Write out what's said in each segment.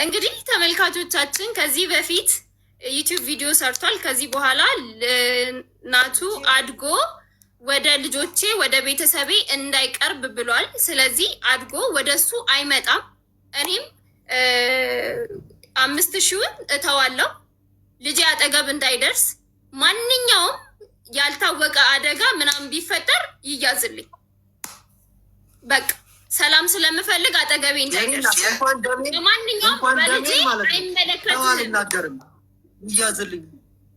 እንግዲህ ተመልካቾቻችን ከዚህ በፊት ዩቲዩብ ቪዲዮ ሰርቷል። ከዚህ በኋላ ናቱ አድጎ ወደ ልጆቼ ወደ ቤተሰቤ እንዳይቀርብ ብሏል። ስለዚህ አድጎ ወደ እሱ አይመጣም። እኔም 5,000ውን እተዋለሁ፣ ልጄ አጠገብ እንዳይደርስ። ማንኛውም ያልታወቀ አደጋ ምናምን ቢፈጠር ይያዝልኝ። በቃ ሰላም ስለምፈልግ አጠገቤ እንዳይደርስ። ማንኛውም በልጄ አይመለከትም። ይያዝልኝ።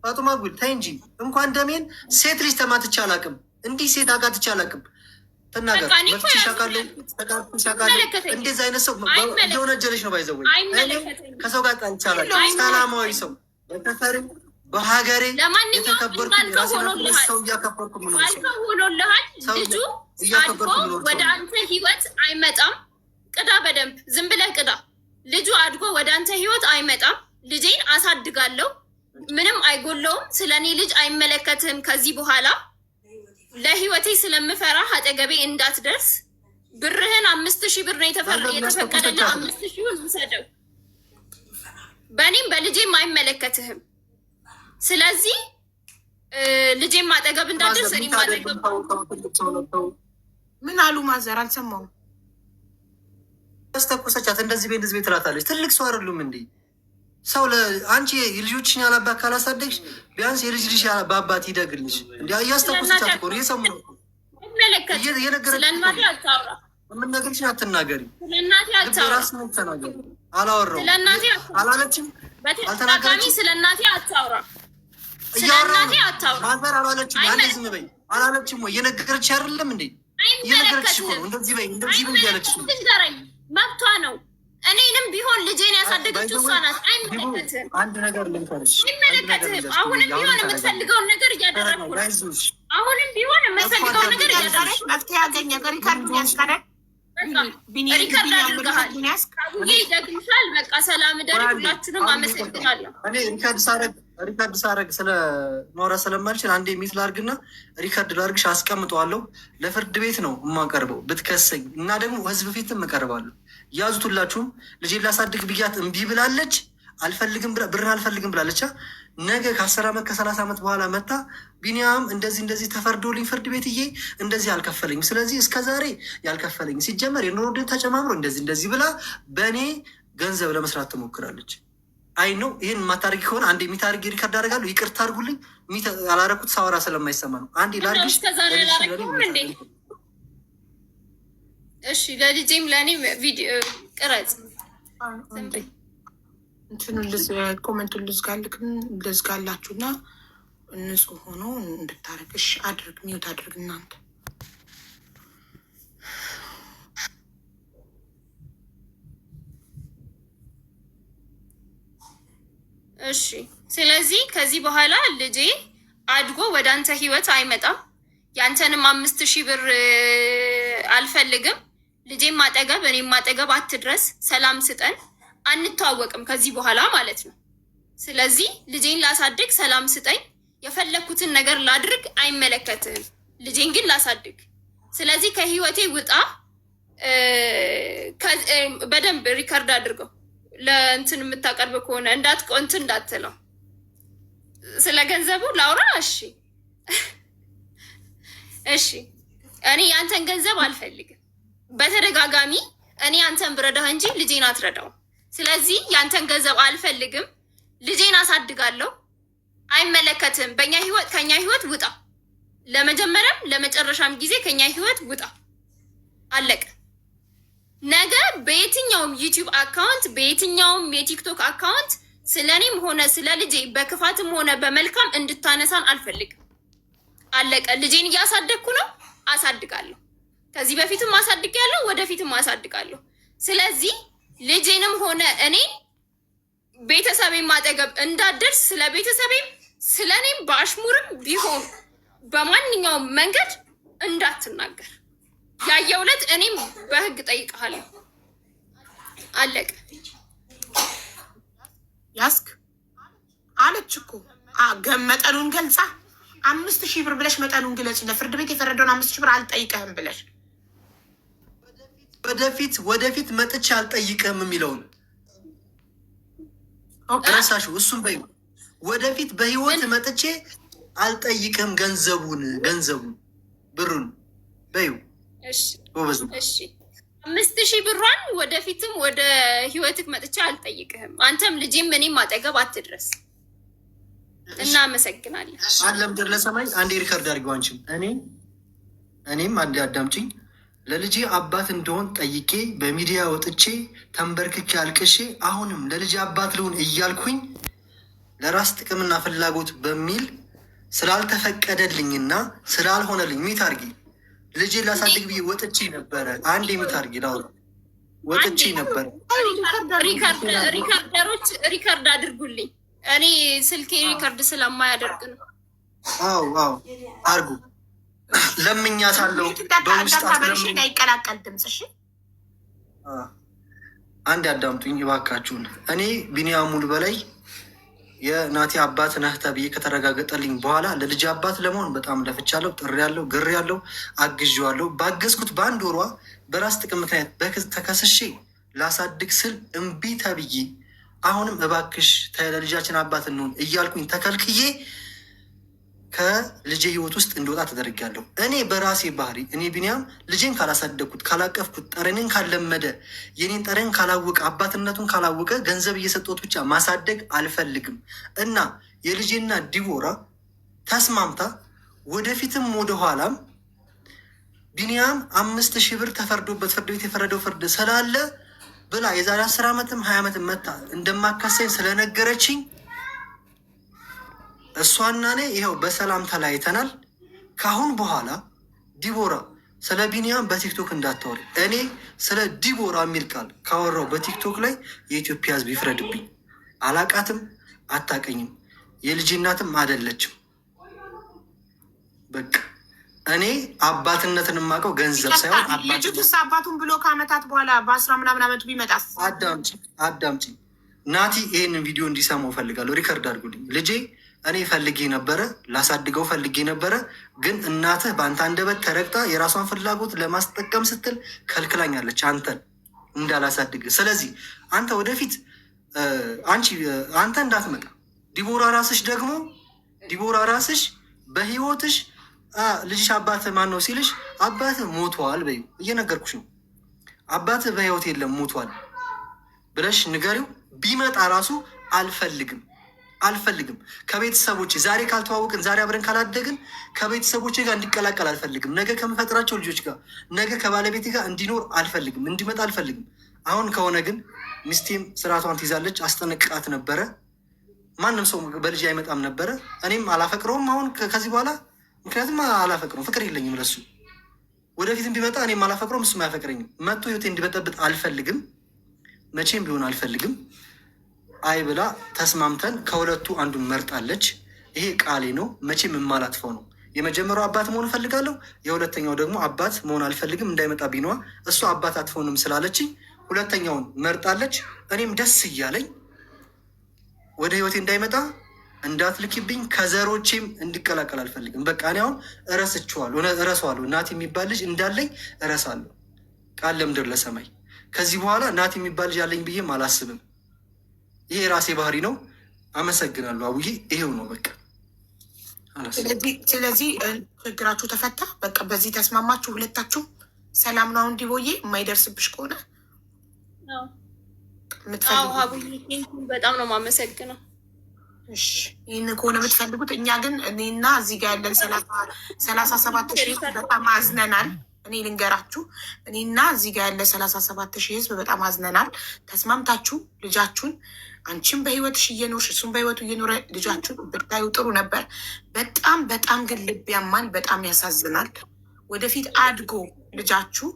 ፋጡማ ጉል ተይ እንጂ፣ እንኳን ደሜን ሴት ልጅ ተማትቼ አላውቅም። እንዲህ ሴት አጋትቼ አላውቅም። ትናገር፣ መፍትሽ አውቃለሁ፣ ተቃርኩሽ አውቃለሁ። እንደዚህ አይነት ሰው እየወነጀለች ነው። By the way ከሰው ጋር ጣልቼ አላውቅም። ሰላማዊ ሰው፣ በሰፈሬ በሀገሬ የተከበርኩ፣ ሰው እያከበርኩ ምኖር ሆኖልሃል። ልጁ አድጎ ወደ አንተ ህይወት አይመጣም። ቅዳ፣ በደንብ ዝም ብለህ ቅዳ። ልጁ አድጎ ወደ አንተ ህይወት አይመጣም። ልጄን አሳድጋለሁ። ምንም አይጎለውም። ስለ እኔ ልጅ አይመለከትህም። ከዚህ በኋላ ለህይወቴ ስለምፈራ አጠገቤ እንዳትደርስ። ብርህን 5,000 ብር ነው የተፈቀደልህ። 5,000ውን ውሰደው። በእኔም በልጄም አይመለከትህም። ስለዚህ ልጄም አጠገብ እንዳትደርስ፣ እኔም አጠገብ ምን አሉ ማዘር? አልሰማሁም። ያስተኮሰቻት እንደዚህ ቤት እንደዚህ ቤት ትላታለች። ትልቅ ሰው አይደሉም እንዴ? ሰው አንቺ የልጆችሽን ያላባት ካላሳደግሽ ቢያንስ የልጅ ልጅ በአባት ይደግልሽ። እንዲ እያስተኮሰቻት እኮ ነው፣ እየሰሙ ነው። የምነግርሽን አትናገሪ፣ ራስን ተናገሪ። አላወራሁም አላለችም፣ አልተናገረችም። ስለ እናቴ አታውራ። እያወራሁ ነው። ማዘር አላለችም። አንዴ ዝም በይ አላለችም ወይ? እየነገረች አይደለም እንዴ? እየነገረችሽ እኮ ነው። እንደዚህ በይ እንደዚህ በይ እያለችሽ ነው። መብቷ ነው። እኔንም ቢሆን ልጄን ያሳደገችው እሷ ናት። አይመለከትህም። አንድ ነገር ልንገርሽ፣ አይመለከትህም። አሁንም ቢሆን የምትፈልገውን ነገር እያደረግኩ ነው። አሁንም ቢሆን የምትፈልገውን ነገር እያደረግኩ መፍትሄ ያገኘ record ያስቀራል። Record አድርገሃል። አቡዬ ይደግምሻል። በቃ ሰላም እደሪ። ሁላችሁንም አመሰግናለሁ። እኔ record ሳረግ ስለ ማውራት ስለማልችል አንዴ mute ላርግና record ላርግሽ፣ አስቀምጠዋለሁ። ለፍርድ ቤት ነው የማቀርበው ብትከሰኝ፣ እና ደግሞ ህዝብ ፊትም እቀርባለሁ። ያዙት ሁላችሁም። ልጄን ላሳድግ ብያት እምቢ ብላለች። አልፈልግም፣ ብርን አልፈልግም ብላለች። ነገ ከ10 ዓመት ከ30 ዓመት በኋላ መታ ቢኒያም እንደዚህ እንደዚህ ተፈርዶልኝ ፍርድ ቤትዬ እንደዚህ አልከፈለኝም፣ ስለዚህ እስከ ዛሬ ያልከፈለኝ ሲጀመር የኑሮ ውድነት ተጨማምሮ እንደዚህ እንደዚህ ብላ በእኔ ገንዘብ ለመስራት ትሞክራለች። አይ ነው፣ ይህን የማታደርጊ ከሆነ አንድ የሚታደርጊ record አደርጋለሁ። ይቅርታ አድርጉልኝ፣ አላረኩት ሳወራ ስለማይሰማ ነው። አንዴ ላድርግሽ። እስከዛሬ አላረኩም እንዴ? እሺ፣ ለልጄም ለእኔ ቪዲዮ ቅረጽ። እንትኑን comment ኡን ልዝጋላችሁ እና ንጹህ ሆኖ እንድታረግ። እሺ አድርግ፣ mute አድርግ እናንተ። እሺ፣ ስለዚህ ከዚህ በኋላ ልጄ አድጎ ወደ አንተ ህይወት አይመጣም። ያንተንም 5,000 ብር አልፈልግም። ልጄም አጠገብ እኔም አጠገብ አትድረስ። ሰላም ስጠን። አንተዋወቅም ከዚህ በኋላ ማለት ነው። ስለዚህ ልጄን ላሳድግ፣ ሰላም ስጠኝ። የፈለግኩትን ነገር ላድርግ፣ አይመለከትህም። ልጄን ግን ላሳድግ። ስለዚህ ከህይወቴ ውጣ። በደንብ record አድርገው፣ ለእንትን የምታቀርብ ከሆነ እንትን እንዳትለው። ስለ ገንዘቡ ላውራ። እሺ፣ እኔ ያንተን ገንዘብ አልፈልግም። በተደጋጋሚ እኔ ያንተን ብረዳህ እንጂ ልጄን አትረዳውም። ስለዚህ ያንተን ገንዘብ አልፈልግም። ልጄን አሳድጋለሁ። አይመለከትም። በእኛ ህይወት ከኛ ህይወት ውጣ። ለመጀመሪያም ለመጨረሻም ጊዜ ከኛ ህይወት ውጣ። አለቀ። ነገ በየትኛውም ዩቲዩብ account፣ በየትኛውም የቲክቶክ account ስለ እኔም ሆነ ስለ ልጄ በክፋትም ሆነ በመልካም እንድታነሳን አልፈልግም። አለቀ። ልጄን እያሳደግኩ ነው፣ አሳድጋለሁ። ከዚህ በፊትም አሳድጌያለሁ፣ ወደፊትም አሳድጋለሁ። ስለዚህ ልጄንም ሆነ እኔ ቤተሰቤም አጠገብ እንዳትደርስ፣ ስለ ቤተሰቤም ስለ እኔም በአሽሙርም ቢሆን በማንኛውም መንገድ እንዳትናገር። ያየው ዕለት እኔም በህግ ጠይቀሃለሁ። አለቀ። ያስክ አለች እኮ መጠኑን ገልጻ፣ 5,000 ብር ብለሽ መጠኑን ግለጽ። ለፍርድ ቤት የፈረደውን 5,000 ብር አልጠይቀህም ብለሽ። ወደፊት ወደፊት መጥቼ አልጠይቅህም የሚለውን ረሳሽው። እሱም በይው። ወደፊት በህይወት መጥቼ አልጠይቅህም ገንዘቡን ገንዘቡን ብሩን በይው። ጎበዝ። እሺ 5,000 ብሯን ወደፊትም ወደ ህይወትክ መጥቼ አልጠይቅህም። አንተም ልጄም እኔም አጠገብ አትድረስ። እናመሰግናለን። አለም ለሰማይ አንዴ record አድርጊው። አንቺም እኔም አንዴ አዳምጪኝ። ለልጄ አባት እንደሆን ጠይቄ በሚዲያ ወጥቼ ተንበርክኬ አልቅሼ አሁንም ለልጄ አባት ልሁን እያልኩኝ ለራስ ጥቅምና ፍላጎት በሚል ስላልተፈቀደልኝና ስላልሆነልኝ mute አድርጊ። ልጄ ላሳድግ ብዬ ወጥቼ ነበረ። አንዴ mute አድርጊ ላውራ። ወጥቼ ነበረ። Recorder ኦች record አድርጉልኝ። እኔ ስልኬ record ስለማያደርግ ነው። አዎ አዎ አድርጉ። ለምኛታለሁ። በውስጥ እንዳይቀላቀል ድምጽ። እሺ አንድ አዳምጡኝ እባካችሁን። እኔ ቢኒያም ሙሉ በላይ የናቲ አባት ነህ ተብዬ ከተረጋገጠልኝ በኋላ ለልጅ አባት ለመሆን በጣም ለፍቻለሁ፣ ጥሬያለሁ፣ ግሬያለሁ፣ አግዤዋለሁ። ባገዝኩት በአንድ ወሯ በራስ ጥቅም ምክንያት ተከስሼ ላሳድግ ስል እምቢ ተብዬ አሁንም እባክሽ ለልጃችን አባት እንሆን እያልኩኝ ተከልክዬ ከልጄ ህይወት ውስጥ እንዲወጣ ተደርጊያለሁ። እኔ በራሴ ባህሪ እኔ ቢኒያም ልጄን ካላሳደግኩት ካላቀፍኩት፣ ጠረኔን ካለመደ፣ የኔን ጠረን ካላወቀ፣ አባትነቱን ካላወቀ ገንዘብ እየሰጠሁት ብቻ ማሳደግ አልፈልግም እና የልጄና ዲቦራ ተስማምታ ወደፊትም ወደኋላም ቢኒያም 5,000 ብር ተፈርዶበት ፍርድ ቤት የፈረደው ፍርድ ስላለ ብላ የዛሬ 10 ዓመትም 20 ዓመትም መታ እንደማካሰኝ ስለነገረችኝ እሷና እኔ ይኸው በሰላም ተለያይተናል። ከአሁን በኋላ ዲቦራ ስለ ቢኒያም በቲክቶክ እንዳታወሪ። እኔ ስለ ዲቦራ የሚል ቃል ካወራው በቲክቶክ ላይ የኢትዮጵያ ሕዝብ ይፍረድብኝ። አላቃትም፣ አታቀኝም፣ የልጅ እናትም አደለችም። በቃ እኔ አባትነትን የማውቀው ገንዘብ ሳይሆን ልጅቱስ አባቱን ብሎ ከአመታት በኋላ በአስራ ምናምን አመቱ ቢመጣስ? አዳምጪ አዳምጪ ናቲ፣ ይህንን ቪዲዮ እንዲሰማው እፈልጋለሁ። Record አድርጉልኝ። ልጄ እኔ ፈልጌ ነበረ፣ ላሳድገው ፈልጌ ነበረ። ግን እናትህ በአንተ አንደበት ተረግጣ የራሷን ፍላጎት ለማስጠቀም ስትል ከልክላኛለች አንተን እንዳላሳድግ። ስለዚህ አንተ ወደፊት አንቺ አንተ እንዳትመጣ ዲቦራ ራስሽ ደግሞ ዲቦራ ራስሽ በህይወትሽ ልጅሽ አባትህ ማን ነው ሲልሽ አባትህ ሞቷል በይው። እየነገርኩሽ ነው። አባትህ በህይወት የለም ሞቷል ብለሽ ንገሪው። ቢመጣ ራሱ አልፈልግም አልፈልግም። ከቤተሰቦቼ ዛሬ ካልተዋወቅን ዛሬ አብረን ካላደግን ከቤተሰቦቼ ጋር እንዲቀላቀል አልፈልግም። ነገ ከምፈጥራቸው ልጆች ጋር ነገ ከባለቤቴ ጋር እንዲኖር አልፈልግም፣ እንዲመጣ አልፈልግም። አሁን ከሆነ ግን ሚስቴም ስርዓቷን ትይዛለች። አስጠነቅቃት ነበረ። ማንም ሰው በልጅ አይመጣም ነበረ። እኔም አላፈቅረውም አሁን ከዚህ በኋላ ምክንያቱም አላፈቅረውም፣ ፍቅር የለኝም ለሱ። ወደፊትም ቢመጣ እኔም አላፈቅረውም፣ እሱም አያፈቅረኝም። መጥቶ ህይወቴ እንዲበጠብጥ አልፈልግም፣ መቼም ቢሆን አልፈልግም። አይ ብላ ተስማምተን ከሁለቱ አንዱን መርጣለች። ይሄ ቃሌ ነው፣ መቼም የማላጥፈው ነው። የመጀመሪያው አባት መሆን እፈልጋለሁ፣ የሁለተኛው ደግሞ አባት መሆን አልፈልግም እንዳይመጣብኝ ነዋ። እሱ አባት አትሆንም ስላለችኝ ሁለተኛውን መርጣለች። እኔም ደስ እያለኝ ወደ ህይወቴ እንዳይመጣ እንዳትልኪብኝ፣ ከዘሮቼም እንዲቀላቀል አልፈልግም። በቃ እኔ አሁን እረስቸዋለሁ፣ እረሳዋለሁ። ናቲ የሚባል ልጅ እንዳለኝ እረሳለሁ። ቃል ለምድር ለሰማይ። ከዚህ በኋላ ናቲ የሚባል ልጅ አለኝ ብዬም አላስብም። ይሄ የራሴ ባህሪ ነው። አመሰግናለሁ አቡዬ። ይሄው ነው በቃ። ስለዚህ ችግራችሁ ተፈታ። በቃ በዚህ ተስማማችሁ ሁለታችሁ፣ ሰላም ነው። አሁን ዲቦዬ የማይደርስብሽ ከሆነ በጣም ነው የማመሰግነው። ይህን ከሆነ የምትፈልጉት እኛ ግን እኔና እዚህ ጋር ያለን 37,000 በጣም አዝነናል። እኔ ልንገራችሁ፣ እኔና እዚህ ጋር ያለ 37,000 ህዝብ በጣም አዝነናል። ተስማምታችሁ ልጃችሁን አንቺም በህይወትሽ እየኖርሽ እሱም በህይወቱ እየኖረ ልጃችሁን ብታዩ ጥሩ ነበር። በጣም በጣም ግን ልብ ያማል፣ በጣም ያሳዝናል። ወደፊት አድጎ ልጃችሁ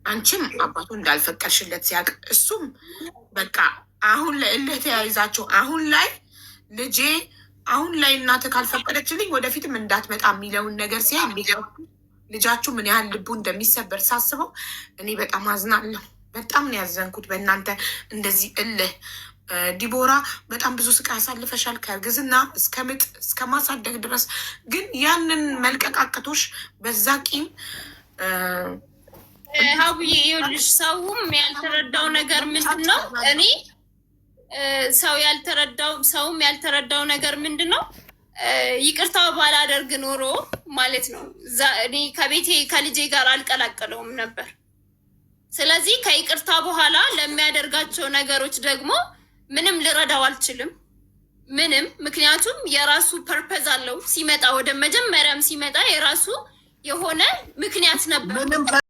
አንቺም አባቱ እንዳልፈቀድሽለት ሲያውቅ እሱም በቃ አሁን ላይ እልህ ተያይዛችሁ አሁን ላይ ልጄ አሁን ላይ እናትህ ካልፈቀደችልኝ ወደፊትም እንዳትመጣ የሚለውን ነገር ሲያይ ልጃችሁ ምን ያህል ልቡ እንደሚሰበር ሳስበው እኔ በጣም አዝናለሁ። በጣም ነው ያዘንኩት በእናንተ እንደዚህ እልህ። ዲቦራ በጣም ብዙ ስቃይ አሳልፈሻል፣ ከእርግዝና እስከ ምጥ እስከ ማሳደግ ድረስ። ግን ያንን መልቀቅ አቅቶሽ በዛ ቂም ሀቡዬ፣ ይኸውልሽ ሰውም ያልተረዳው ነገር ምንድን ነው፣ እኔ ሰው ያልተረዳው፣ ሰውም ያልተረዳው ነገር ምንድን ነው? ይቅርታ ባላደርግ ኖሮ ማለት ነው እኔ ከቤቴ ከልጄ ጋር አልቀላቀለውም ነበር። ስለዚህ ከይቅርታ በኋላ ለሚያደርጋቸው ነገሮች ደግሞ ምንም ልረዳው አልችልም። ምንም፣ ምክንያቱም የራሱ purpose አለው። ሲመጣ ወደ መጀመሪያም ሲመጣ የራሱ የሆነ ምክንያት ነበር። ምንም